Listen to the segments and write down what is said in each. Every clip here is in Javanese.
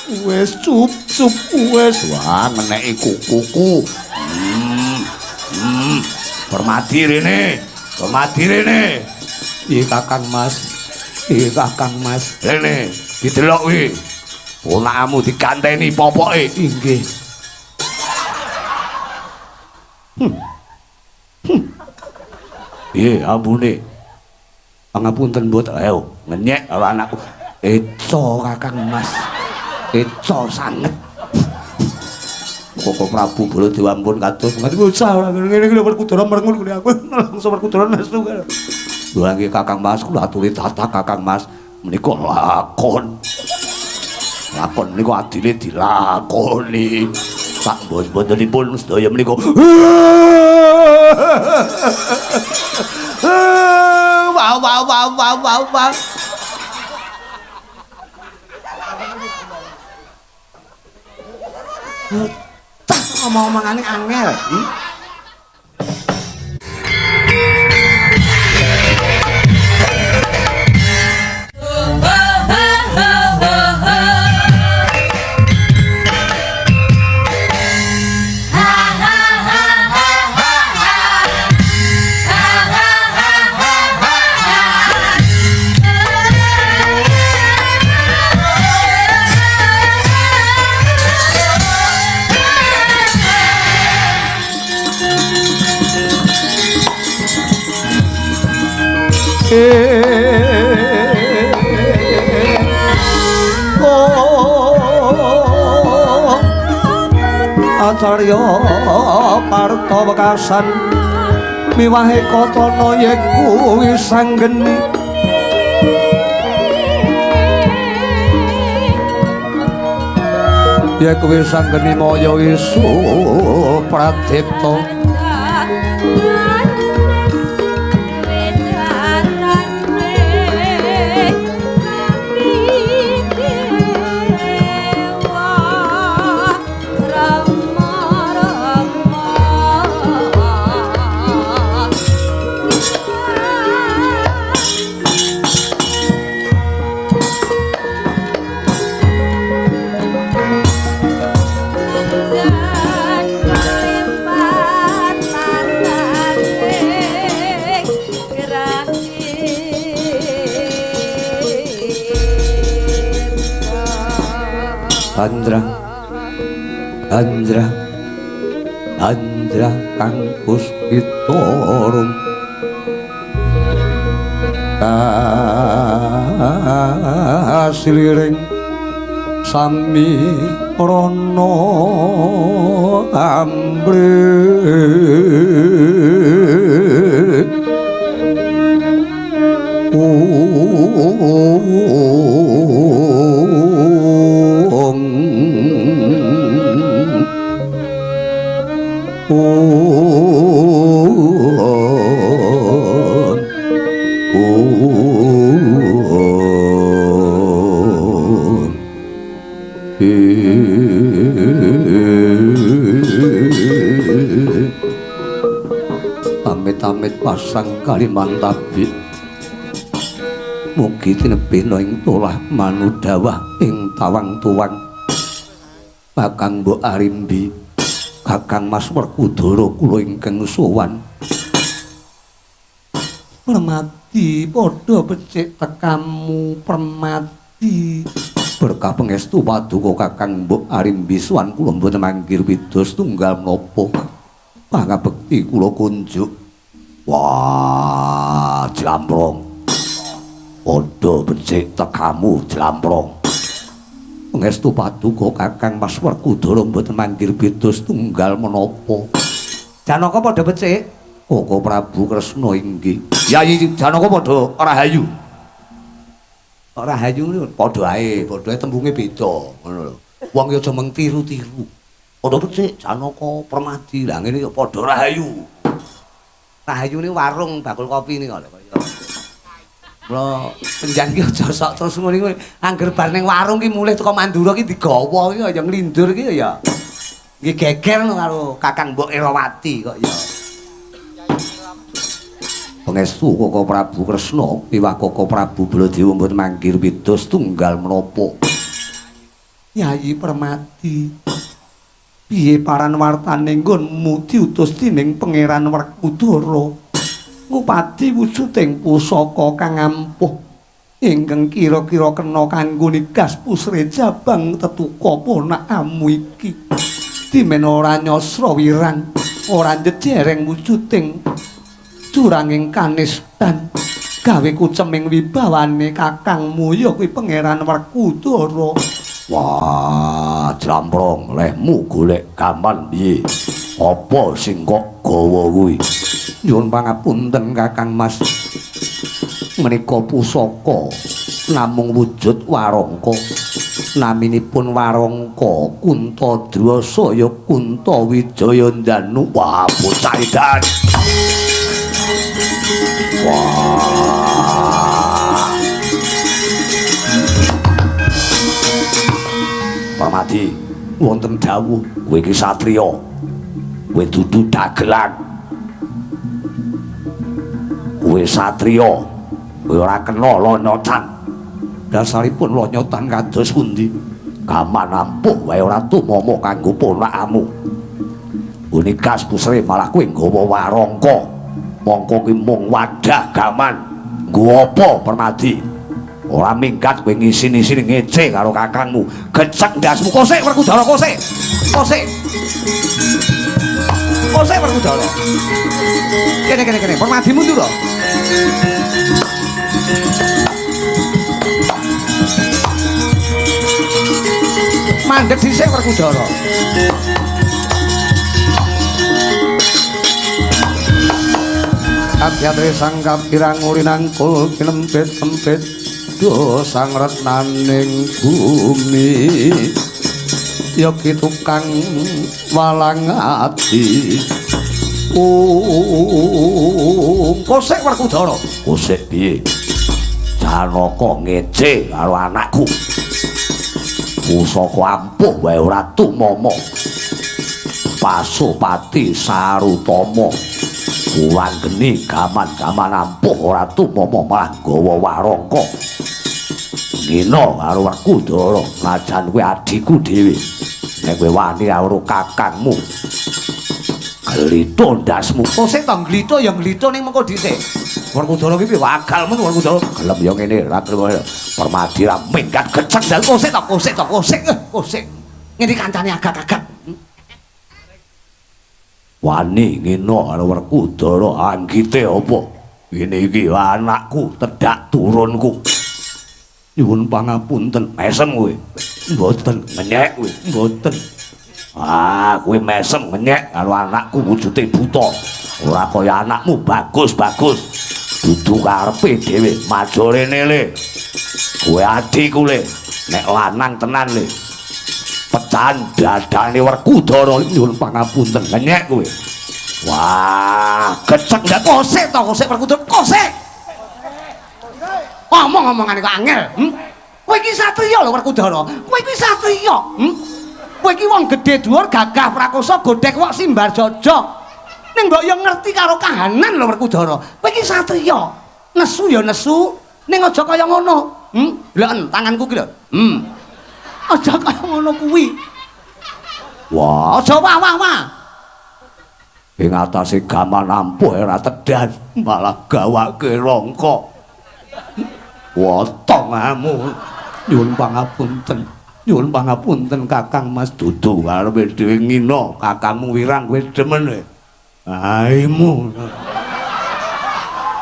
Wis cup cup wis. Wah, ngeneki kukuku. Permadi rene. Permadi rene. Iya Kakang Mas. Iya Kakang Mas. Rene, didelok kuwi. Ponakamu diganteni popoke. Inggih. Piye ambune? Pangapunten mbok. Ayo ngenyek karo anakku. Eco Kakang Mas. Eco sanget. Koko Prabu Baladewa ampun kados ngerti bocah ora ngene iki lho Werkudara merengut ngene aku langsung Werkudara nesu. Lha nggih Kakang Mas kula aturi tatah Kakang Mas menika lakon. Lakon menika adile dilakoni. Sak mbon-mbontenipun sedaya menika. Wow wow wow wow wow wow. Bocah ngomong-omongane angel. Acarya Parta wekasan miwahe katana yeku wisanggeni yeku wisanggeni maya isu pradipta. Andra, Andra, Andra kang puspitorum kasiliring sami rana ambrih Amit-amit pasang Kalimantabi mugi tinebihna ing tolah manudawah ing tawang tuwang Kakang Mbok Arimbi, Kakang Mas Werkudara kula ingkang sowan. Permati padha becik tekamu Permati. Berkah pangestu paduka Kakang Mbok Arimbi sowan kula mboten manggir widos tunggal menapa. Pangabekti kula kunjuk. Wah, jlamprong. Padha becik tekamu jlamprong. Pangestu paduka Kakang Mas Werkudara mboten manggir beda tunggal menapa. Janaka padha becik. Koko Prabu Kresna inggih. Yayi Janaka padha rahayu. Rahayu niku padha ae, padha ae tembunge beda ngono lho. Wong ya aja mung tiru-tiru. Padha becik Janaka Permadi. Lah ngene padha rahayu. Rahayu niku warung bakul kopi niku lho kaya. Kula penjan ki aja sok terus ngono iku. Angger bar ning warung ki mulih teko Mandura ki digawa ki kaya nglindur ki ya. Nggih geger no karo Kakang Mbok Erawati kok ya. Pangestu Koko Prabu Kresna miwah Koko Prabu Baladewa mboten manggir widos tunggal menapa. Yayi Permadi, piye paran wartane nggonmu diutus dening Pangeran Werkudara ngupadi wujuding pusaka kang ampuh ingkang kira-kira kena kanggo nigas pusre jabang tetuka ponakamu iki. Dimen ora nyasra wirang, ora njejereng wujuding juranging kanistan, gawe kuceming wibawane kakangmu ya kuwi Pangeran Werkudara. Wah, jlamprong lehmu golek gaman piye? Apa sing kok gawa kuwi? Nyuwun pangapunten Kakang Mas. Menika pusaka namung wujud warangka. Naminipun warangka Kuntadrasa ya Kuntawijayandanu. Wah, bocah edan. Wah. Permadi, wonten dawuh, kowe iki satriya. Kowe dudu dagelan. Kowe satriya, kowe ora kena lonyotan. Dasaripun lonyotan kados pundi? Gaman ampuh wae ora tumomo kanggo ponakamu. Unikas pusre malah kowe nggawa warangka. Mongko ki mung wadah gaman. Nggo apa Permadi? Ora minggat kowe ngisin-isin ngece karo kakangmu. Gecek ndasmu kosek Werkudara kosek. Kosek. Kosek Werkudara. Kene kene kene Permadi mundur lho. Mandek dhisik Werkudara. Kabyatre sang kapirang urinangkul kinempit-empit do sang retnaning bumi ya ki tukang walang ati. Kosek Werkudara. Kosek piye? Janaka ngece karo anakku. Pusaka ampuh wae ora tumomo. Pasupati Sarutama kuwanggeni gaman-gaman ampuh ora tumomo malah nggawa warangka. Ngina karo Werkudara, najan kowe adhiku dhewe. Nek kowe wani karo kakangmu, glitho ndasmu. Kosek to glitho ya glitho ning mengko dhisik. Werkudara ki piye wagalmu Werkudara? Gelem ya ngene, ra gelem. Permadi ra minggat gecek dal kosek to kosek to kosek kosek. Ngene kancane agak-agak. Wani ngina karo Werkudara anggite apa? Ngene iki anakku tedhak turunku. Nyuwun pangapunten. Mesem kowe. Mboten. Ngenyek kowe. Mboten. Ah, kowe mesem ngenyek karo anakku wujude buta. Ora kaya anakmu bagus-bagus. Dudu karepe dhewe, maju rene le. Kowe adhiku le, nek lanang tenan le. Pecahan dadane Werkudara. Nyuwun pangapunten. Ngenyek kowe. Wah, gecek ndak kosek to kosek Werkudara kosek. Omong-omongane kok angel. Kowe iki satriya lho Werkudara. Kowe iki satriya. Kowe iki wong gedhe dhuwur gagah prakosa godhek wok simbar jojo. Ning mbok yo ngerti karo kahanan lho Werkudara. Kowe iki satriya. Nesu ya nesu, ning aja kaya ngono. Deloken tanganku ki lho. Aja kaya ngono kuwi. Wah, aja wah wah wah. Ing atase gaman ampuh ora tedhan, malah gawake rangka. Wotongamu. Nyuwun pangapunten. Nyuwun pangapunten Kakang Mas. Dudu karepe dhewe ngina kakangmu wirang kowe demen kowe. Aimu.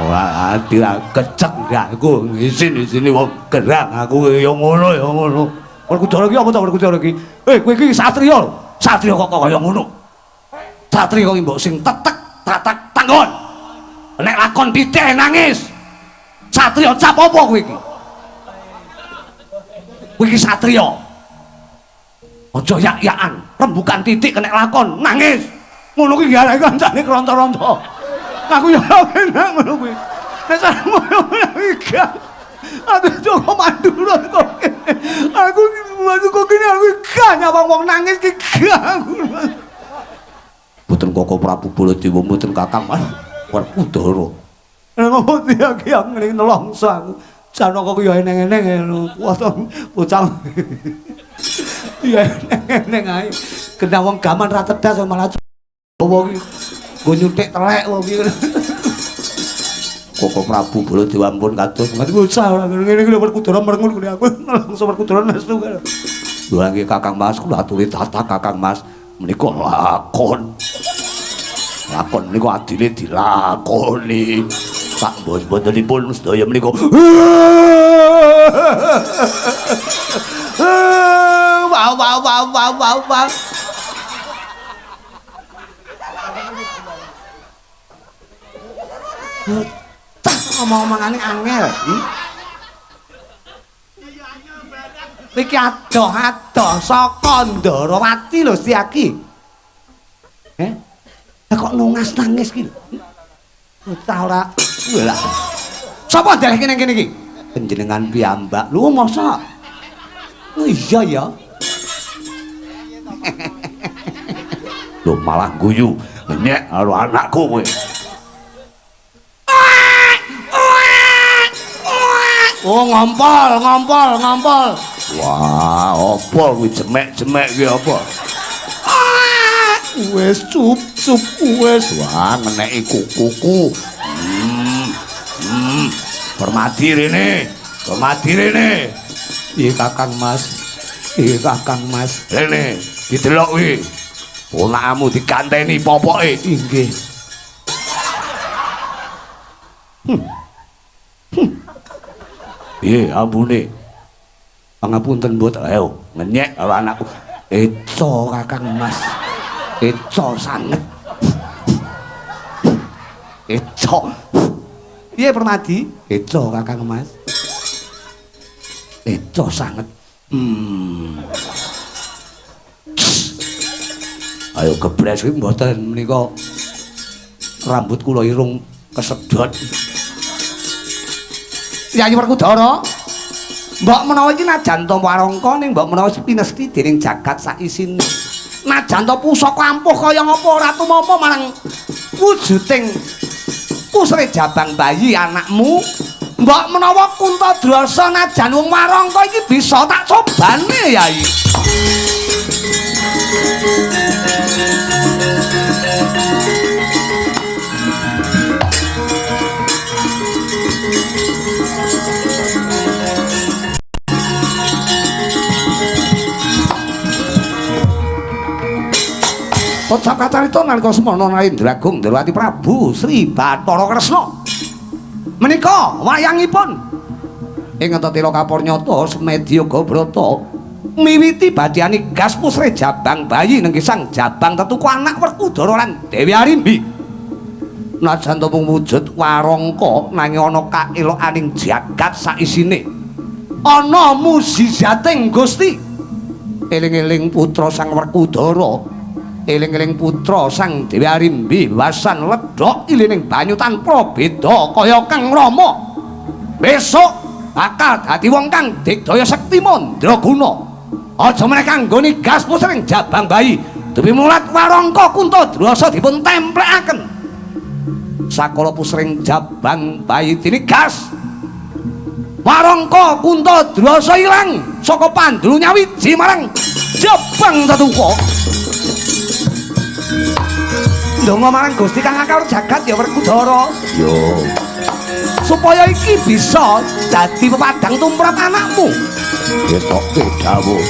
Ora ati kecek aku ngisin-isini wong gerang aku ya ngono ya ngono. Werkudara iki apa to Werkudara iki? Kowe iki satriya lho. Satriya kok kaya ngono. Satriya kok mbok sing tetek tatak tanggon. Nek lakon dithik nangis. Satriya cap apa kowe iki? Kowe iki satriya. Aja yak-yakan, rembukan titik kena lakon nangis. Ngono kuwi garake kancane kronto-ronto. Aku ya ora enak ngono kuwi. Nek ngono iki. Aku Joko Mandura kok. Aku kok kene aku gak nyawang wong nangis ki gak aku. Mboten Koko Prabu Baladewa, mboten Kakang Mas Werkudara. Ngomong dia ki ngene nelongso aku. Janaka ku ya eneng-eneng lho. Bocah. Iya, neng ae. Kena wong gaman ra tedas malah wong iki. Nggo nyuthik telek wong iki. Koko Prabu Baladewa ampun kados Ngerti usah ora ngene iki lho Werkudara merengut ngene aku langsung Werkudara nesu. Lho nggih Kakang Mas, kula aturi tata Kakang Mas menika lakon. Lakon menika adile dilakoni. Sak mboten-mbotenipun sedaya menika. Wow wow wow wow wow wow. Bocah ngomong-omongane angel. Iki adoh-adoh saka Ndarawati lho Setyaki. Heh. Lah kok nungas nangis ki lho. Bocah ora. Lah. Sapa ndelehke nang kene iki? Panjenengan piyambak. Lho mosok. Oh iya ya. Lho malah guyu, ngenyek karo anakku kowe. Oh ngompol, ngompol, ngompol. Wah, apa kuwi jemek-jemek kuwi apa? Wes cup cup wes. Wah, ngeneki kukuku. Permadi rene. Permadi rene. Iya Kakang Mas. Iya Kakang Mas. Rene, didelok kuwi. Ponakmu diganteni popoke. Inggih. Piye ambune? Pangapunten mbut. Ayo ngenyek karo anakku. Eco Kakang Mas. Eco sanget. Eco. Piye Permadi? Eco Kakang Mas. Eco sanget. Ayo gebres kuwi mboten menika rambut kula irung kesedot. Yayi Werkudara, mbok menawa iki najan ta warangka ning mbok menawa pinesti dening jagat saisine. Najan ta pusaka ampuh kaya ngapa ora tumapa marang wujuding pusre jabang bayi anakmu. Mbok menawa Kuntadrasa najan wong warangka iki bisa tak cobane Yayi. Kocap kacarita nalika semana Narendra Agung Ndrawati Prabu Sri Bathara Kresna. Menika wayangipun ing Antatila Kapornyata Semedya Gabrata miwiti badhiyani gas pusre jabang bayi nenggi sang jabang tetuku anak Werkudara lan Dewi Arimbi. Najan ta mung wujud warangka nanging ana kaelokaning jagat saisine. Ana mujizating Gusti. Eling-eling putra sang Werkudara, eling-eling putra sang Dewi Arimbi wasan ledhok ilining banyu tanpa beda kaya Kang Rama. Besok bakal dadi wong kang digdaya sekti mandraguna. Aja meneh kanggo nigas pusring jabang bayi demi mulat warangka Kuntadrasa dipun templekaken. Sakala pusring jabang bayi tinigas, warangka Kuntadrasa ilang saka pandulu nyawiji marang jabang tetuka. Ndonga marang Gusti kang akawur jagat ya Werkudara. Yo. Supaya iki bisa dadi pepadang tumrap anakmu. Ketoke dawuh.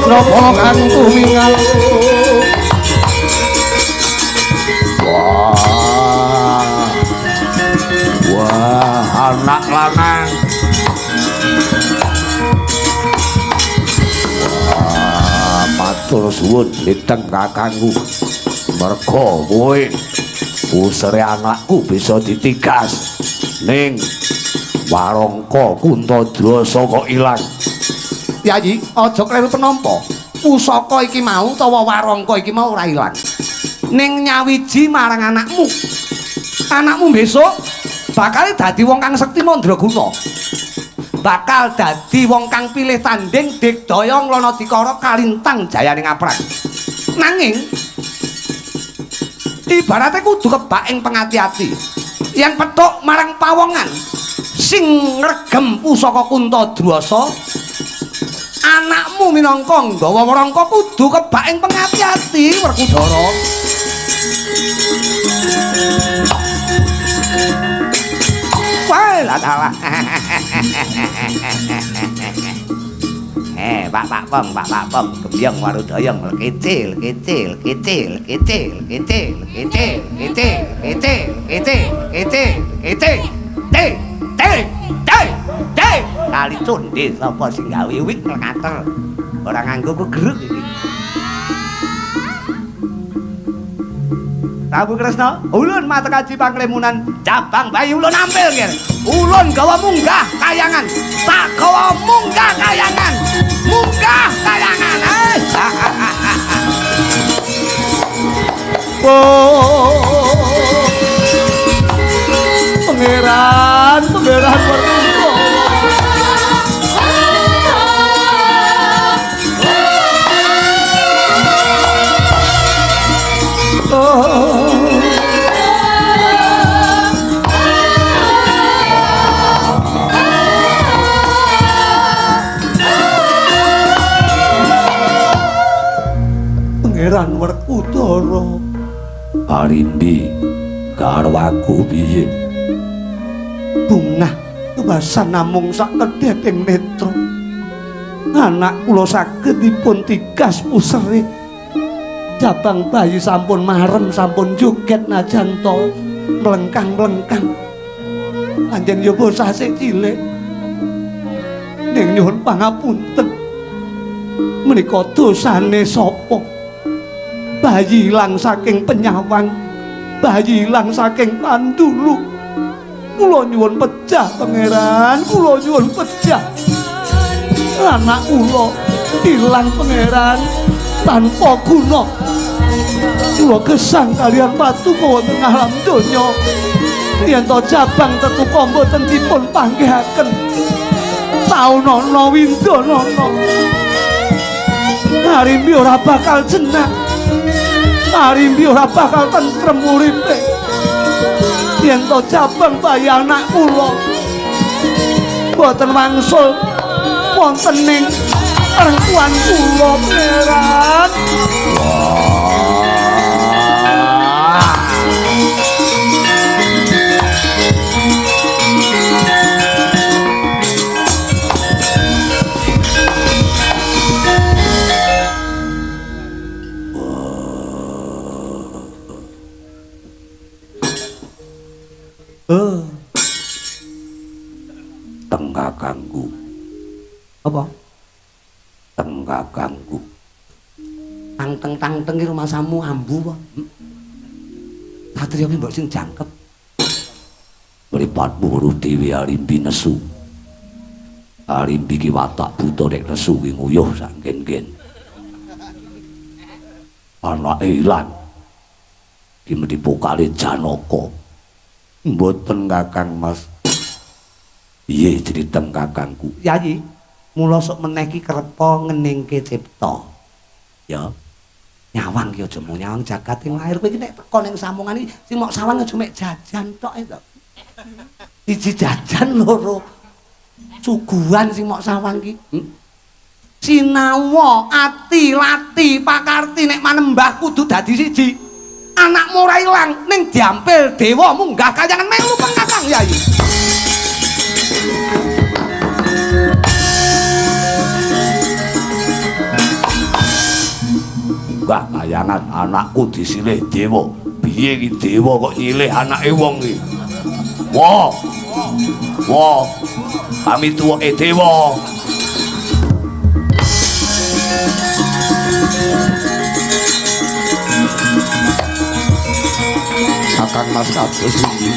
Napa kang tumingal Nyuwun liteng kakangku. Merga kowe usere anakku bisa ditigas. Ning warangka Kuntadrasa kok ilang. Yayi, aja kleru penampa. Pusaka iki mau utawa warangka iki mau ora ilang. Ning nyawiji marang anakmu. Anakmu besok bakal dadi wong kang sekti mandraguna. Bakal dadi wong kang pilih tanding digdaya nglana dikara kalintang jayane ngaprang. Nanging ibarate kudu kebak ing pengati-ati. Yen petuk marang pawongan sing ngregem pusaka Kuntadrasa, anakmu minangka nggawa warangka kudu kebak ing pengati-ati Werkudara. Wah, lah. Pak Pak Pong, gembyong warudayang kecil kecil kecil kecil kecil kecil kecil kecil kecil kecil kecil t t t t kali cundhe sapa sing gawe wit ngater ora nganggo ku geruk iki. Prabu Kresna, ulun matekaji panglemunan cabang bayi ulun ampil nggih. Ulun gawa munggah kayangan. Tak gawa munggah kayangan. Munggah kayangan. Oh. Pangeran, pangeran Werkudara. Oh. Pangeran Werkudara. Arimbi karo aku piye? Bungah tubasan namung sakedheping netra. Anak kula saged dipun tigas pusere. Jabang bayi sampun marem, sampun joget najan to mlengkang-mlengkang. Anjen yo bocah sik cilik. Ning nyuwun pangapunten. Menika dosane sapa? Bayi ilang saking penyawang, bayi ilang saking pandulu. Kula nyuwun pejah pangeran, kula nyuwun pejah. Anak kula ilang pangeran tanpa guna. Kula gesang kalian patuko wonten alam donya. Yen to jabang tetuka mboten dipun panggihaken. Taunana windanana. Arimbi ora bakal jenak. Arimbi ora bakal tentrem uripe. Yen to jabang bayi anak kula mboten wangsul wonten ing rengkuan kula pangeran. Teng kakangku. Apa? Teng kakangku. Tangteng-tangteng iki rumasamu ambu apa? Satria ki mbok sing jangkep. Mripatmu weruh dhewe Arimbi nesu. Arimbi ki watak buta nek nesu ki nguyuh sak nggen-nggen. Anake ilang. Ki mesti pokale Janaka. Mboten Kakang Mas. Piye criteng kakangku? Yayi, mula sok meneh ki krepa ngeningke cipta. Ya. Nyawang ki aja mung nyawang jagat ing lahir kowe iki nek teko ning samongan iki sing mok sawang aja mek jajan tok e to. Siji jajan loro suguhan sing mok sawang ki. Sinawa ati lati pakarti nek manembah kudu dadi siji. Anakmu ora ilang ning diampil dewa munggah kayangan melu pengkakang Yayi. Munggah kayangan anakku disilih dewa. Piye iki dewa kok nyilih anake wong iki? Wah. Wah. Kami tuweke dewa. Kakang Mas kados pundi?